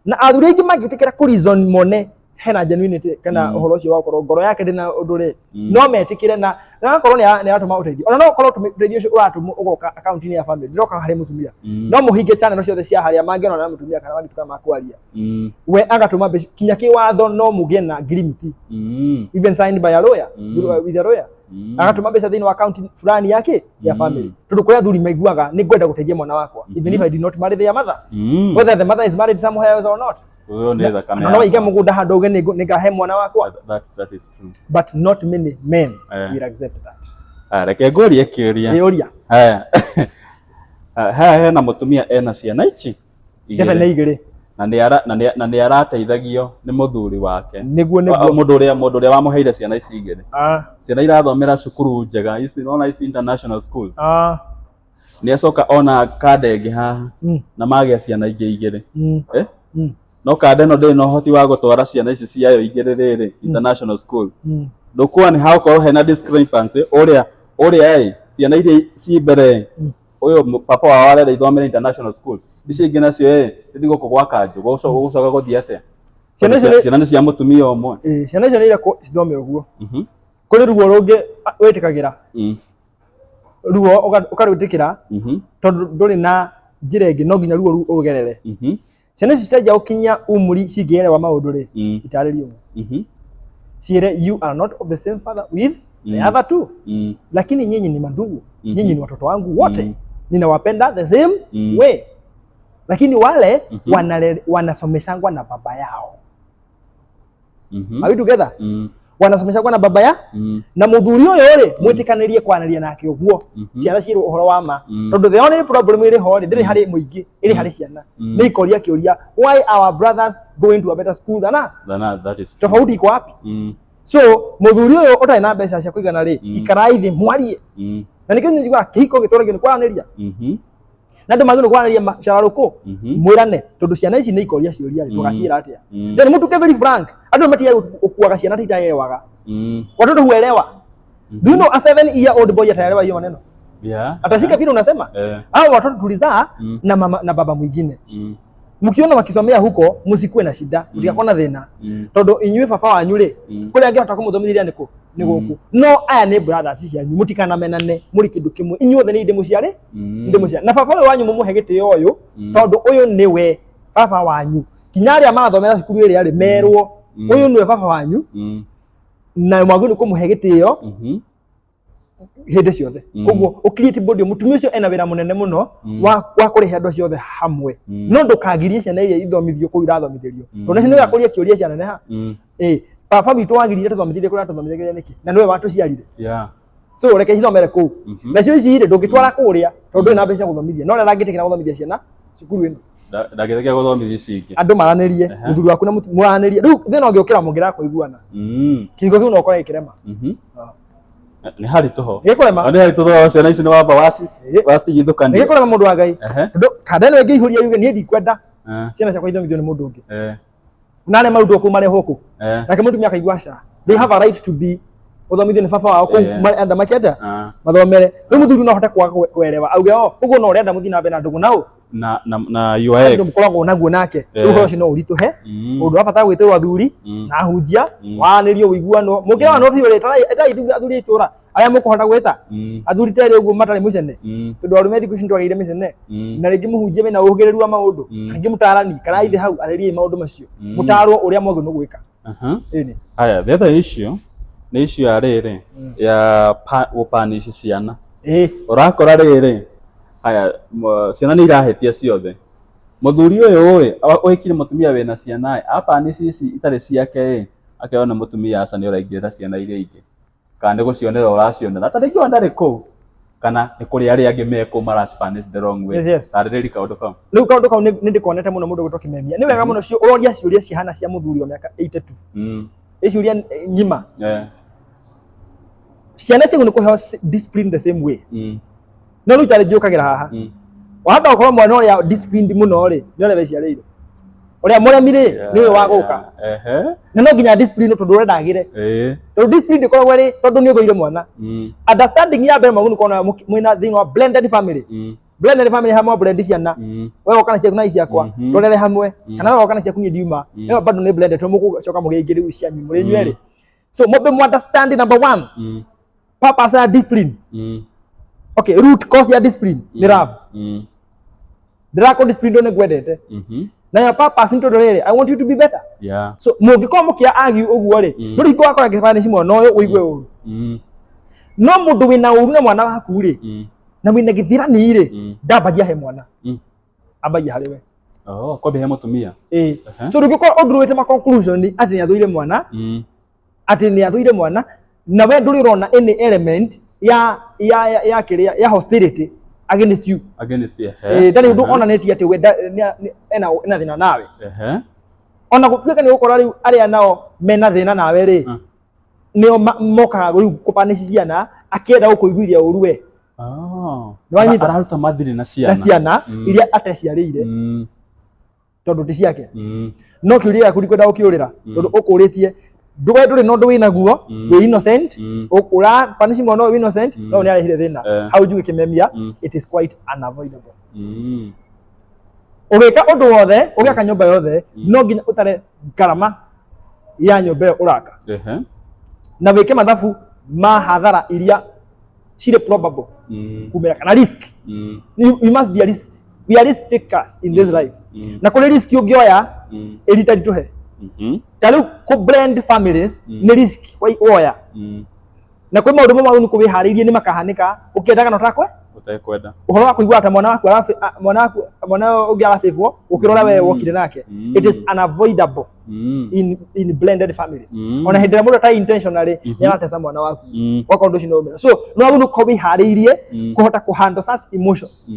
na athuri aingĩ mangĩtĩkĩra kũ reason mone hena genuinity kana ũhoro ũcio wa gũkorwo ngoro yake ndĩna ũndũ rĩ, no metĩkĩre na akorwo nĩ aratũma ũteithio, ona no ũkorwo ũteithio ũcio ũratũmwo ũgoka akaunti-inĩ ya family, ndĩroka harĩ mũtumia, no mũhinge channel ciothe cia harĩa mangĩona na mũtumia kana mangĩtuĩka makwaria, we agatũma mbeca kinya kĩwatho, no mũgĩe na agreement, even signed by a lawyer, with a lawyer, agatũma mbeca thĩinĩ wa account fulani yake ya family, tondũ kũrĩ athuri maiguaga nĩ ngwenda gũteithia mwana wakwa even if I did not marry their mother, whether the mother is married somewhere else or not. Ũyũ nĩ thakame Na no waige yakwa. mũgũnda handũ uge nĩ ngahe mwana wakwa. That is true. But not many men will accept that. Ah, reke ngũrie kĩũria. Ĩ, ũria. Haya. Ah, haha hena mũtumia ena ciana ici igĩrĩ. Ndebe nĩ igĩrĩ. Na nĩ arateithagio nĩ mũthuri wake. Nĩguo, nĩguo. Mũndũ ũrĩa wamũheire ciana ici igĩrĩ. Ciana irathomera cukuru njega ici, nona ici international schools. Nĩ acoka ona kanda ĩngĩ haha, na magĩa ciana ingĩ igĩrĩ. Eh? No kanda ĩno ndĩrĩ na ũhoti wa gũtwara ciana ici ciayo igĩrĩ rĩrĩ international school. Ndũkuona nĩ hagũkorwo hena discrepancy ũrĩa ĩ ciana iria ci mbere, ũyũ baba wao arenda ithomere international schools, ici ingĩ nacio ĩ cithi gũkũ gwa kanjũ, gũcoka gũthiĩ atĩa? Ciana icio Ciana nĩ cia mũtumia ũmwe. Ĩ, ciana icio nĩ irekwo cithome ũguo. Kũrĩ ruo rũngĩ wĩtĩkagĩra, ruo ũkarwĩtĩkĩra, tondũ ndũrĩ na njĩra ĩngĩ, no nginya ruo rũu ũrũgerere. Ciana icio cianjia gũkinyia umri cingĩerewa maũndũ rĩ, itarĩrie ũguo, ciĩre, "You are not of the same father with the other two, lakini nyinyi ni mandugu. Nyinyi ni watoto wangu wote. Ninawapenda the same way, lakini wale wanasomeshangwa na baba yao." Are we together? Wanasomeshangwa na baba ya na muthuri ũyũ rĩ, mwĩtĩkanĩrie kwanĩria nake ũguo, ciana ciĩrwo ũhoro wa ma, tondũ the only problem ĩrĩ ho rĩ, ndĩrĩ harĩ mũingĩ, ĩrĩ harĩ ciana. Nĩ ikoria kĩũria, "Why our brothers going to a better school than us?" That is true. Tofauti iko wapi? So muthuri ũyũ ũtarĩ na mbeca cia kũigana rĩ, ikarai thĩ mwarie, na nĩkĩo njiguaga kĩhiko gĩtũragio nĩ kwaranĩria, na andũ magĩrĩirwo kwaranĩria macararũkũ, mwĩrane, tondũ ciana ici nĩ ikoria ciũria rĩ, tũgaciĩra atĩa? Then mũtuke very frank, andũ matigaga gũkuaga ciana ta itaelewaga. Watoto huelewa. Do you know a 7-year old boy ataelewa hiyo maneno? Atashika vile unasema. Hao watoto tulizaa na mama na baba mwingine, mkiona wakisomea huko, msikuwe na shida, mtigakorwo na thĩna, tondũ inyuĩ baba wanyu rĩ, kũrĩa angĩhota kũmũthomithĩria nĩkũ nĩ gũkũ, no aya nĩ brothers cianyu, mũtikanamenane, mũrĩ kĩndũ kĩmwe, inyuothe nĩ ndĩmũciarĩ, ndĩmũciarĩ na baba ũyũ wanyu, mũmũhe gĩtĩo ũyũ, tondũ ũyũ nĩwe baba wanyu. Kinya arĩa marathomera cukuru ĩrĩa rĩ, merwo, ũyũ nĩwe baba wanyu, na mwagĩrĩirwo nĩ kũmũhe gĩtĩo hĩndĩ ciothe. Koguo ũcreate bond. Mũtumia ũcio ena wĩra mũnene mũno wa kũrehe andũ acio othe hamwe, no ndũkagirie ciana iria ithomithio kũu irathomithĩrio, tondũ nacio nĩgakũria kĩũria cianeneha. Ĩ Baba witũ wagirire tũthomithĩrie kũrĩa tũthomithagĩria nĩkĩ na nĩwe watũciarire? So reke cithomere kũu. Nacio ici rĩ, ndũngĩtwara kũrĩa tondũ ndũrĩ na mbeca cia gũthomithia, no ũrĩa ndangĩtĩkĩra gũthomithia ciana cukuru ĩno. Ndangĩtĩkĩra gũthomithia ici ingĩ. Andũ maranĩrie. Mũthuri waku na mũranĩrie rĩu thĩna ũngĩũkĩra mũngĩraga kũiguana, kĩhiko kĩu no ũkore gĩkĩrema. Ah. Nĩ haritũ ho. Gĩkũrema. Nĩ haritũ tondũ ciana ici nĩ wamba wacigithũkania. Nĩ gĩkũrema, mũndũ wa Ngai, tondũ kanda ĩno ĩngĩihũria yuge niĩ ndikwenda ciana ciakwa ithomithio nĩ mũndũ ũngĩ na arĩa marutwo kũu marehwo kũ, nake mũtumia akaigua aca, they have a right to be gũthomithio nĩ baba wao kũu. Marenda makĩenda mathomere. Rĩu mũthuri no ahote kwaga kuelewa, auge o ũguo no ũrenda mũthiĩ na mbere na ndũgũ nau Na your andũ ex. mũkoragwo naguo nake. Rĩu ũhoro ũcio no ũritũhe. Ũndũ wa bata gwĩtĩrwo athuri na ahunjia, waranĩrio, ũiguano. Mũngĩraganwo biũ rĩ, ĩtai athuri a itũra arĩa mũkũhota gwĩta, athuri terĩ ũguo matarĩ mũcene, tondũ arũme thikũ ici nĩtwagĩire mĩcene, na rĩngĩ mũhunjia wĩna ũhĩgĩrĩru wa maũndũ, rĩngĩ mũtarani kana ithe hau arĩriei maũndũ macio, mũtarwo ũrĩa mwagĩrĩirwo nĩ gwĩka. Ĩni. Haya, the other issue nĩ issue ya rĩrĩ ya gũpanish ciana. Ũrakora rĩrĩ, haya, ciana nĩ irahĩtia ciothe. Mũthuri ũyũ ĩ ũhikire mũtumia wĩna ciana ĩ, apanish ici itarĩ ciake ĩ, akerwo nĩ mũtumia, aca, nĩ ũraingĩrĩra ciana iria ingĩ, kana nĩ gũcionera ũracionera, ta rĩngĩ ona ndarĩ kũu, kana nĩ kũrĩ arĩa angĩ me kũu maracipanish the wrong way. Tarĩrĩria kaũndũ kau. Rĩu kaũndũ kau nĩ ndĩkonete mũno mũndũ gwĩtwo Kĩmemia. Nĩ wega mũno ũroria ciũria cihana cia mũthuri wa mĩaka 82. Ĩ ciũria ng'ima. Ciana ciagĩrĩirwo nĩ kũheo discipline the same way. No rĩu challenge yũkagĩra haha. Wahota gũkorwo mwana ũrĩa disciplined mũno rĩ, nĩ ũrĩa weciarĩire. Ũrĩa mũremi rĩ, nĩwe wa gũka. Na no nginya discipline tondũ ũrenda agĩre. Tondũ discipline ndĩkoragwo ĩrĩ tondũ nĩ ũthũire mwana. Understanding ya mbere mwagĩrĩirwo nĩ kuona mwĩna thĩinĩ wa blended family. Blended family hamwe blend ciana. We woka na ciaku na ciakwa, tũrere hamwe. Kana we woka na ciaku, niĩ ndiuma. Ĩyo bado nĩ blended tondũ mũgũcoka mũgĩe ingĩ rĩu cianyu mũrĩ inyuerĩ. So mwambe mu understand number one, purpose ya discipline. Okay, root cause ya discipline nĩ love. Ndĩrakũ discipline tondũ nĩngwendete. Na ya purpose nĩ tondũ rĩrĩ, I want you to be better. So mũngĩkorwo mũkĩa argue ũguo rĩ, ndũrĩ hingo wakora gĩbanici mwana ũyũ ũigue ũru. No mũndũ wĩna ũru na mwana waku rĩ, na wĩna gĩthirani rĩ, ndambagia he mwana, ambagia harĩ we. Oh, kwambia he mũtumia. Ĩĩ. So ndũngĩkorwo ũndũrĩte ma conclusion atĩ nĩ athũire mwana, atĩ nĩ athũire mwana, na we ndũrĩ ũrona any element ya kĩrĩa ya hostility against you. Against. Ĩĩ, ndarĩ ũndũ onanĩtie atĩ we ena thĩna nawe. Ona gũtuĩka nĩ ũgũkora rĩu arĩa nao mena thĩna nawe rĩ, nĩo mokaga rĩu kũpanish ciana akĩenda gũkũiguithia ũru we. Nĩwanyita? Araruta mathirĩ na ciana. Na ciana iria ateciarĩire, tondũ ti ciake. No kĩũria gĩaku ndikwenda gũkĩũrĩra, tondũ ũkũrĩtie ndũwe ndũrĩ na ũndũ wĩnaguo, wĩ innocent. Ũra punish mwana ũyũ innocent, no nĩ arehire thĩna. Hau njuge, Kĩmemia, it is quite unavoidable. Ũgĩka ũndũ wothe, ũgĩaka nyũmba yothe, no nginya ũtare ngarama ya nyũmba ĩyo ũraka na wĩke mathabu ma hathara iria cirĩ probable kumĩra kana risk. You must be a risk, we are risk takers in this life, na kũrĩ risk ũngĩoya ĩritaritũhe. Ta rĩu kũ blend families nĩ risk woya, na kwĩ maũndũ mamwe nĩ kũwĩharĩirie nĩ makahanĩka ũkĩenda kana ũtakwe. Ũtekwenda. Ũhoro wa kũigua ta mwana waku mwana waku, mwana ũngĩ arabĩbwo gũkĩra ũrĩa we wokire nake, it is unavoidable in blended families. Ona hĩndĩ ĩrĩa mũndũ atarĩ intentionally nĩ aratesa mwana waku, wakorwo ũndũ ũcio nĩ ũmera, so no wagĩrĩirwo gũkorwo wĩharĩirie kũhota kũ handle such emotions.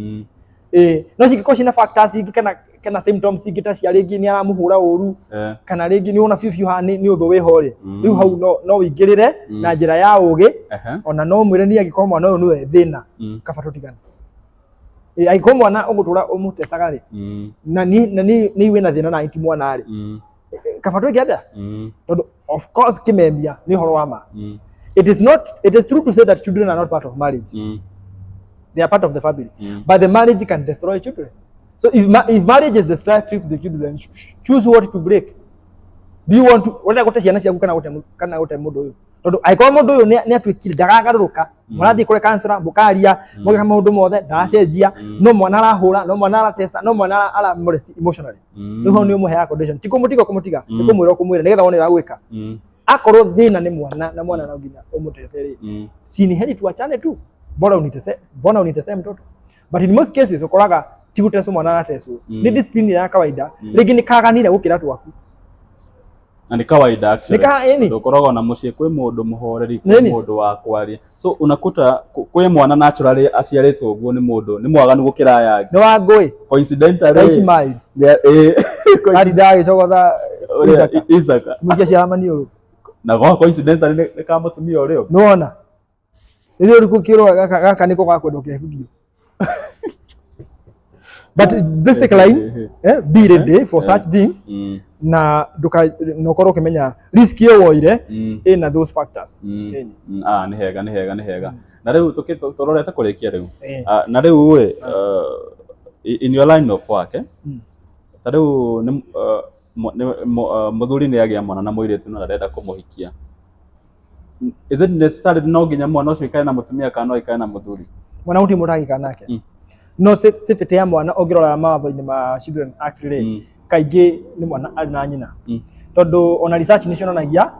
Ĩĩ, no cingĩkorwo ciĩna factors ingĩ kana symptoms ingĩ ta cia rĩngĩ nĩ aramũhũra ũru, kana rĩngĩ nĩ wona biũ biũ haha nĩ ũthũ wĩho rĩ, rĩu hau no wĩingĩrĩre na njĩra ya ũgĩ. Ona no mwĩre niĩ angĩkorwo mwana ũyũ nĩwe thĩna, kaba tũtigane. Ĩĩ, angĩkorwo mwana ũgũtũra ũmũtecaga rĩ, na ni nĩ wĩna thĩna na ti mwana rĩ, kaba twĩke atĩa? Tondũ of course, Kĩmemia, nĩ ũhoro wa ma, it is not, it is true to say that children are not part of marriage. They are part of the family, but the marriage can destroy children. So if marriage is destructive to the children, choose what to break. Do you want to, ũrenda gũte ciana ciaku kana gũte mũndũ ũyũ? Tondũ angĩkorwo mũndũ ũyũ nĩ atuĩkire ndakagarũrũka, mũrathiĩ kũrĩ counselor, mũkaria, mũgeka maũndũ mothe, ndaracenjia, no mwana arahũra, no mwana aratesa, no mwana ara molest emotionally, rĩu hau nĩ ũmũheaga condition, ti kũmũtiga ũkũmũtiga, nĩ kũmwĩra ũkũmwĩra nĩgetha wone ũrĩa gwĩka. Akorwo thĩna nĩ mwana na mwana no nginya ũmũtece rĩ, si ni heri tuachane tu? Bora unitese, mbona unitese mtoto? But in most cases ũkoraga ti gũtecwo mwana aratecwo, nĩ discipline ya kawaida. Rĩngĩ nĩ kaganire gũkĩra twaku. Na nĩ kawaida actually. Nĩ ĩni. Tondũ ũkoragwo na mũciĩ kwĩ mũndũ mũhoreri, kwĩ Nĩni. mũndũ wa kwaria. So unakuta kwĩ mwana naturally aciarĩtwo ũguo nĩ mũndũ nĩ mwaganu gũkĩra aya angĩ. Nĩ wa ngũĩ. Coincidentally. Ishmael. Arindaga agĩcogotha Ũrĩa- Isaka. Isaka. Mũikia ciara maniũrũ. Na go coincidentally nĩ ka mũtumia ũrĩa ũngĩ. Nĩwona? Nĩ ũrĩkũ kĩrwo gaka gaka nĩko gakwenda ũkĩbugio. But basic line, be ready for such things na nduka na ũkorwo ũkĩmenya risk ĩyo woire ĩna those factors. Ĩni. Ah, nĩ hega, nĩ hega, nĩ hega. Na rĩu tũrorete kũrĩkia rĩu. Eh. Ah, na rĩu ĩ, in your line of work, ta rĩu nĩ mũthuri nĩ agĩa mwana na mũirĩtu na ndarenda kũmũhikia. Is it necessary no nginya mwana ũcio aikare na mũtumia kana no aikare na mũthuri? Mwana gũtirĩ mũndũ angĩikara nake. No safety ya mwana ũngĩrora mawatho-inĩ ma Children Act rĩ, kaingĩ nĩ mwana arĩ na nyina. Tondũ ona research nĩ cionanagia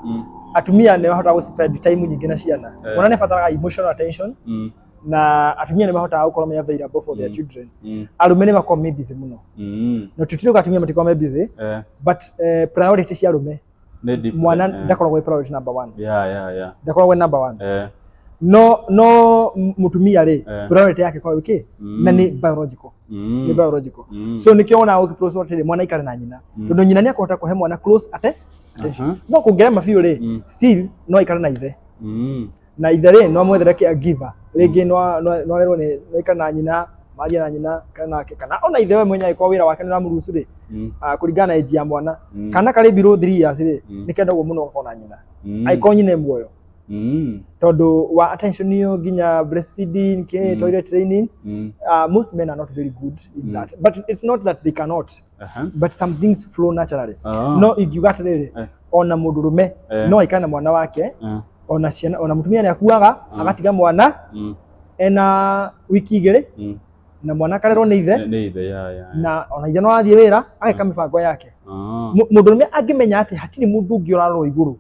atumia nĩ mahotaga gũ spend time nyingĩ na ciana. Mwana nĩ abataraga emotional attention na atumia nĩ mahotaga gũkorwo me available for their children. Arũme nĩ makoragwo me busy mũno. No tũtirauga atumia matikoragwo me busy, but priority cia arũme Nĩ different, mwana ndakoragwo e priority number one. Ndakoragwo e number one. No mutumia rĩ, priority yake ĩkoragwo ĩkĩ na nĩ biological. Nĩ biological. So nĩkĩo wonaga ũgĩ atĩrĩ mwana aikare na nyina. Tondũ nyina nĩ akũhota kũhe mwana close attention. No kũngĩrema biũ rĩ, still no aikare na ithe. Na ithe rĩ, no amwethere caregiver. Rĩngĩ no arerwo nĩ no aikare na nyina, marie na nyina, kana nake, kana ona ithe we mwenyewe angĩkorwo wĩra wake nĩ ũramũruhusu rĩ, kũringana na age ya mwana. Kana karĩ below 3 years rĩ, nĩ kendagwo mũno gakorwo na nyina. Angĩkorwo nyina e muoyo. Tondũ wa attention ĩyo nginya breastfeeding, kĩ, toilet training, most men are not very good in that. But it's not that they cannot, but some things flow naturally. No ingiuga atĩrĩrĩ, ona mũndũrũme no aikare na mwana wake, ona ciana, ona mũtumia nĩ akuaga agatiga mwana ena wiki 2 na mwana akarerwo nĩ ithe. Nĩ ithe, ya. Na ona ithe no athiĩ wĩra ageka mĩbango yake. Mũndũrũme angĩmenya atĩ hatirĩ mũndũ ũngĩ ũrarorwo igũrũ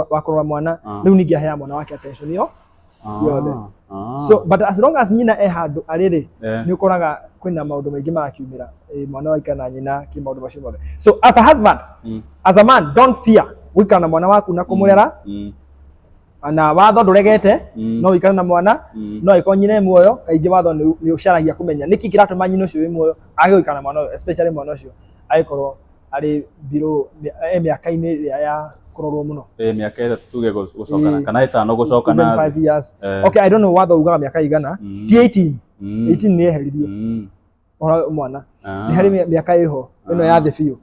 wa kũrora mwana, rĩu ningĩ aheaga mwana wake attention ĩyo yothe. So but as long as nyina e handũ arĩ rĩ, nĩ ũkoraga kwĩna maũndũ maingĩ marakiumĩra. Mwana waikara na nyina kĩ maũndũ macio mothe. So as a husband, as a man, don't fear gũikara na mwana waku na kũmũrera. Na watho ndũregete, no ũikare na mwana, no angĩkorwo nyina e muoyo, kaingĩ watho nĩ ũcaragia kũmenya nĩkĩ kĩratũma nyina ũcio wĩ muoyo age gũikara na mwana ũyũ, especially mwana ũcio angĩkorwo arĩ below e mĩaka-inĩ ĩrĩa ya kũrorwo mũno. Mĩaka 3 tuge gũcoka na kana 5 gũcoka Even na 5 years. Okay, I don't know watho ugaga mĩaka igana. Ti 18. 18 nĩ eheririo. Ũhoro wa mwana. Nĩ harĩ mĩaka ĩho ĩno ya thĩ biũ.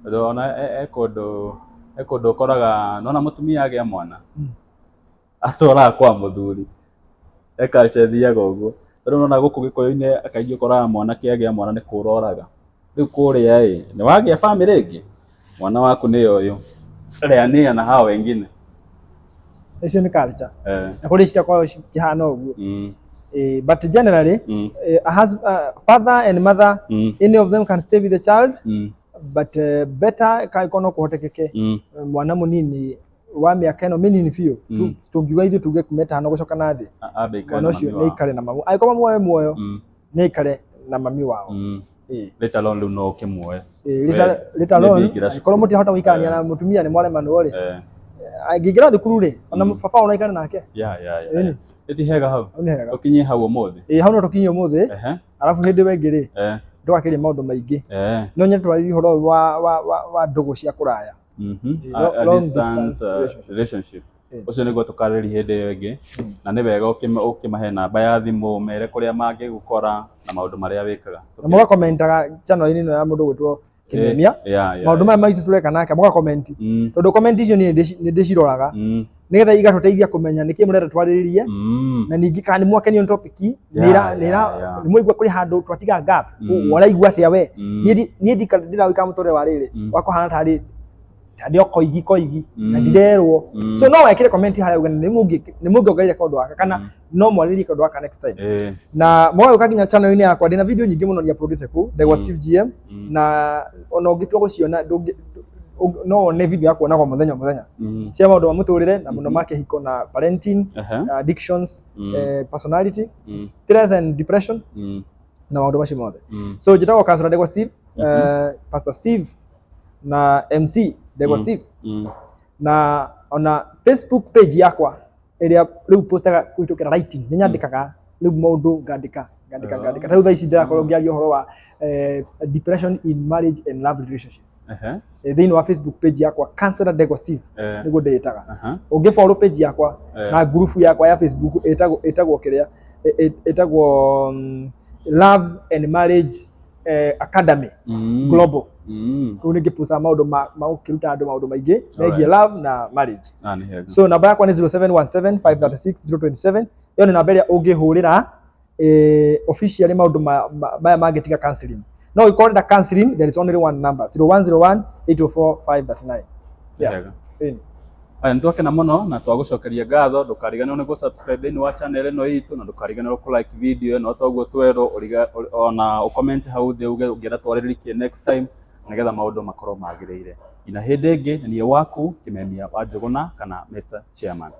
Tondũ ona e kũndũ ũkoraga nona mũtumia agĩa mwana atwaraga kwa mũthuri, e culture ĩthiaga ũguo. Tondũ nona gũkũ gĩkũyũ-inĩ kaingĩ ũkoraga mwanake agĩa mwana nĩ kũra oraga. Rĩu kũrĩa ĩ nĩ wagĩa bamĩrĩ ĩngĩ, mwana waku nĩ ũyũ, rĩanĩa na hao wengine. Icio nĩ culture. Na kũrĩ citakoragwo cikĩhana ũguo. But generally, father and mother, any of them can stay with the child, but better kangĩkorwo no kũhotekeke mwana mũnini wa mĩaka ĩno mĩnini biũ, tũngiuga ithuĩ tuge kuma 5 gũcoka na thĩ, Ambe aikare mwana na ũcio mami nĩ wao. aikare na mamu. Angĩkorwo mamu wao e muoyo, nĩ aikare na mami wao. Let alone rĩu no ũkĩmuoe. Let alone nĩ ingĩra angĩkorwo cukuru. mũtirahota gũikarania na mũtumia nĩ mwaremanwo rĩ, angĩingĩra thukuru rĩ, ona baba wao no aikare nake. Ya. Ĩni. Ĩti hega hau. Hau nĩ hega. Tũkinyie hau ũmũthĩ. Ĩĩ, hau no tũkinyie ũmũthĩ. Arabu hĩndĩ ĩyo ĩngĩ rĩ, ndũgakĩria maũndũ maingĩ. No nyende twarĩrie ũhoro ũyũ wa ndũgũ cia kũraya. A Long distance distance relationship. relationship. Ũcio nĩguo tũkarĩrĩria hĩndĩ ĩyo ĩngĩ. Na nĩ wega ũkĩmahe namba ya thimũ, ũmere kũrĩa mangĩgũkora na maũndũ marĩa wĩkaga. Na mũgakomentaga channel-inĩ ĩno ya mũndũ ũgwĩtwo Kĩmemia. Maũndũ maya maitũ tũreka nake mũgakomenti. Tondũ comment icio niĩ nĩ ndĩciroraga. Nĩgetha igatũteithia kũmenya nĩkĩ mũrenda twarĩrĩrie. Na ningĩ kana nĩ mwakenio nĩ topic, nĩ mwaigua kũrĩ handũ twatiga gap. Ũraigua atĩa we? Niĩ ndĩrawĩka mũtũrĩre wa rĩrĩ, wa kũhana tarĩ tarĩ o koigi koigi na ndirerwo. So no wekĩre comment harĩa uge nĩ mũngĩongereire kaũndũ gaka kana no mwarĩrĩrie kaũndũ gaka next time. Na mũgagĩũka nginya channel-inĩ yakwa, ndĩna video nyingĩ mũno ni uploadĩte kũu, ndegwa Steve GM, na ona ũngĩtua gũciona no wone video ya kuonagwo mũthenya o mũthenya cia maũndũ ma mũtũrĩre na mũno ma kĩhiko na parenting, addictions, personality, stress and depression na maũndũ macio mothe. So njĩtagwo Counselor Ndegwa Steve, Pastor Steve. Na MC Ndegwa Steve. Na ona Facebook page yakwa ĩrĩa rĩu postaga kũhĩtũkĩra writing, nĩ nyandĩkaga rĩu maũndũ, ngandĩka, ngandĩka, ngandĩka. Ta rĩu thaa ici ndĩrakorwo ngĩaria ũhoro wa depression in marriage and love relationships. Thĩinĩ wa Facebook page yakwa, Counselor Ndegwa Steve, nĩguo ndĩĩtaga. Ũngĩ follow page yakwa na group yakwa ya Facebook ĩtagwo kĩrĩa ĩtagwo Love and Marriage Academy Global. Kũu nĩ ngĩpostaga maũndũ ma gũkĩruta andũ maũndũ maingĩ megiĩ love na marriage. Ah, nĩ hega. So namba yakwa nĩ 0717 536 027. Ĩyo nĩ namba ĩrĩa ũngĩhũrĩra officially maũndũ maya mangĩtiga counseling. No ũngĩkorwo ũrenda counseling, there is only one number, 0101 804 539. Nĩ hega. Ĩni. Aya, nĩ twakena mũno na twagũcokeria ngatho. Ndũkariganĩrwo nĩ gũ-subscribe thĩinĩ wa channel ĩno itũ, na ndũkariganĩrwo kũ like video ĩno toguo twerwo ona ũ-comment hau thĩ uge ũngĩenda twarĩrĩrie next time, nĩgetha maũndũ makorwo magĩrĩire. Nginya hĩndĩ ĩngĩ, nĩ niĩ waku Kĩmemia wa Njũgũna kana Mr Chairman.